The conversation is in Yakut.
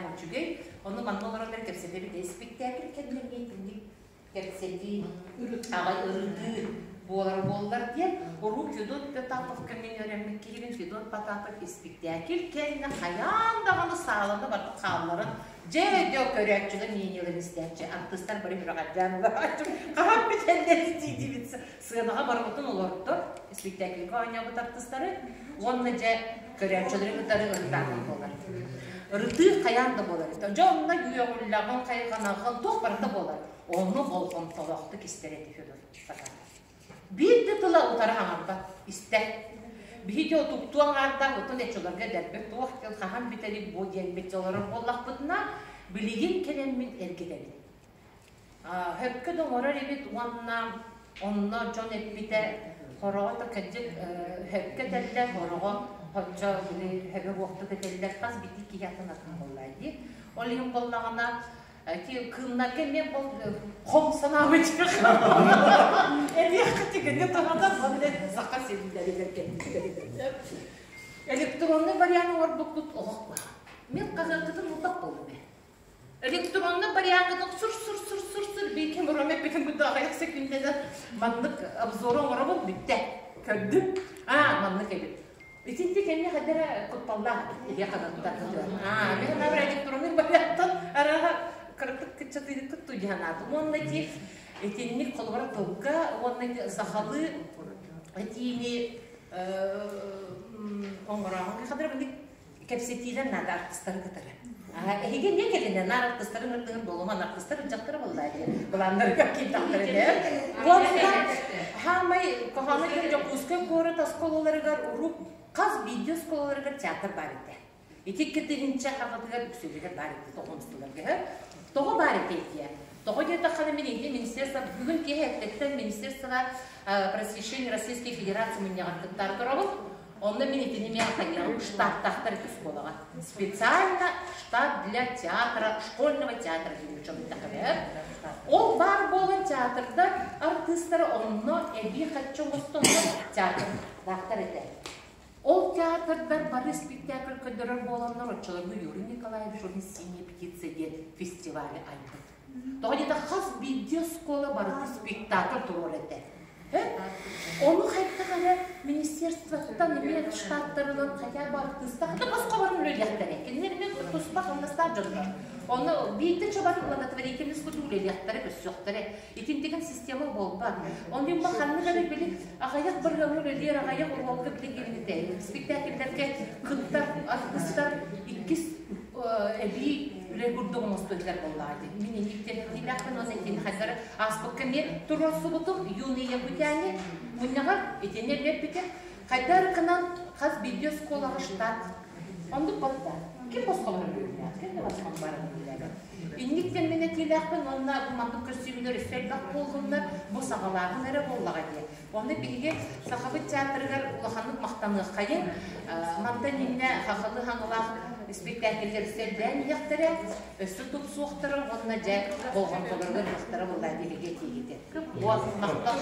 сүрдээх үчүгэй. Ону манна олорон эрэ кэпсэтэбит. Испиктээкил кэннэ эмиэ итинник кэпсэтии, аҕай ырытыы буолар буоллар диэн урут Федот Потапов кэмҥэ үөрэммит киһибин Федот Потапов испиктээкил кэннэ хайаан даҕаны сааланы барыта хаалларан дьэ дьэ көрөөччүлэр мнениеларын истээччи артыыстар бары үрэҕэрдээн олорооччу хаһан бүтэллэр диибит сыанаҕа барыбытын олордор испиктээкилгэ оонньообут артыыстары уонна дьэ көрөөччүлэри кытары ырытааһын буолар. Ырытыы хайаан да буолар. Дьэ онно үөҕүллэҕин, хайҕанаҕын, туох барыта буолар. Ону болҕомтолоохтук истэр этэ Федор Потапов. Биир да тыла утары хаҥарбат, истэр. Биһиги отуктуу аҥаардаах отун эчолорго эдэрбит туох тыл хаһан бүтэрий бу диэммит олорор буоллахпытына, билигин кэлэммин эргитэбин. Хөпкө да оҥорор эбит уонна онно дьон эппитэ хороҕо да кырдьык хөпкө этэллэр, хороҕо хоччо били хөбө буохтук этэллэр, хас биирдии киһи атын атын буоллаа дии. Ол иһин буоллаҕына ити кыымнарга эмиэ бол хом санаабыт Эриэххэ түгэни туһанан уонна саха сирдэригэр кэлбиттэр. Электронный вариант оҥорбуккут олох куһаҕан. Мин хаһыаккытын ылбат буоллум ээ. Электронный варианкытын сур-сур-сур-сур-сур бииким урам эппитин кытта аҕыйах секүндэнэн маннык обзор оҥоробун бүттэ. Көрдүм. Аа, маннык эбит. Итинник эмиэ хайда эрэ кутталлаах иһэ ханаттар. Аа, мен ханабыр электронный варианттан арааһа кыратык кыччатыытык тудьанаатым. Уонна ити итинник холобура тылга уонна ити сахалыы этиини оҥорооһун хадара кэпсэтиилэр наада артыстары кытары. Эһиги эмиэ кэлинэ наар артыстарын ырдыгын буолуман артыстар ынчахтара буоллаа диye былааннарыгар киирдэхтэрэ Уонна хаамай кохоно диэн Дьокуускай куорат оскуолаларыгар урук хас биирдии оскуолаларыгар театр баар этэ. Ити 2000 хаҕатыгар үксүлүгэр баар этэ тоҕомстуларга. Тоҕо баар этэ диye. Тоҕо диэтэххинэ мин инде министерство бүгүн киһи эттеттен министерство просвещения Российской Федерации мунньаҕар кыттар туробут. Онно мин итини эмиэ хайыаҕым штаттаахтар ити оскуолаҕа. Специально штат для театра, школьного театра диэн учебниктахха Ол баар буолан театрдар артыыстара онно эбии хаччы оҥостоннор театрдаахтар этэ. Ол театрдар бары спектакль көрдөрөр буоланнар оччолорго Юрий Николаевич уонна «Синяя птица» диэн фестивали айбыт. Тоҕо диэтэх хас биирдии оскуола барыта спектакль туруор этэ. Ону хайдах эрэ министерствоттан эмиэ штаттарынан хотя бы артыыстах да босхо баран үлэлиэхтэрэ. Кинилэр эмиэ туспа хамнастаах дьоннор. Ону биирдэ чобар благотворительность курдук үлэлиэхтэрэ, көссүөхтэрэ. Итинтигин система буолбат. Онно бу ханнык эрэ били аҕыйах бырыһыаҥҥа үлэлиир, аҕыйах уруолга билигин спектакльдэргэ кыттар артыыстар иккис эбии үлэ курдук оҥостуллар буоллаҕа дии. Мин инниктэн этиилээхпин уонна итини хайдары ааспыкка эмиэ туруорсубутум юные якутяне мунньаҕар итини эмиэ эппитим. Хайдары гынан хас биирдии оскуолаҕа штат оннук батта. Ким босхолорун үлэлээх, ким да босхон баран үлэлээбэт. Инниктэн мин этиилээхпин уонна бу маннык көрсүһүүлэр өссө элбэх буоллуннар, бу саҕалааһын эрэ буоллаҕа дии. Онно биһиги Сахабыт театрыгар улаханнык махтаныаххайыҥ. Мантан иннэ хахалы хаҥылаах испиктээкиллэр өссө элбээн иһиэхтэрэ, өссө тупсуохтара уонна дьэ болҕомтолоругар ылыахтара буоллаа биһиги этиигитин. Уот махтал.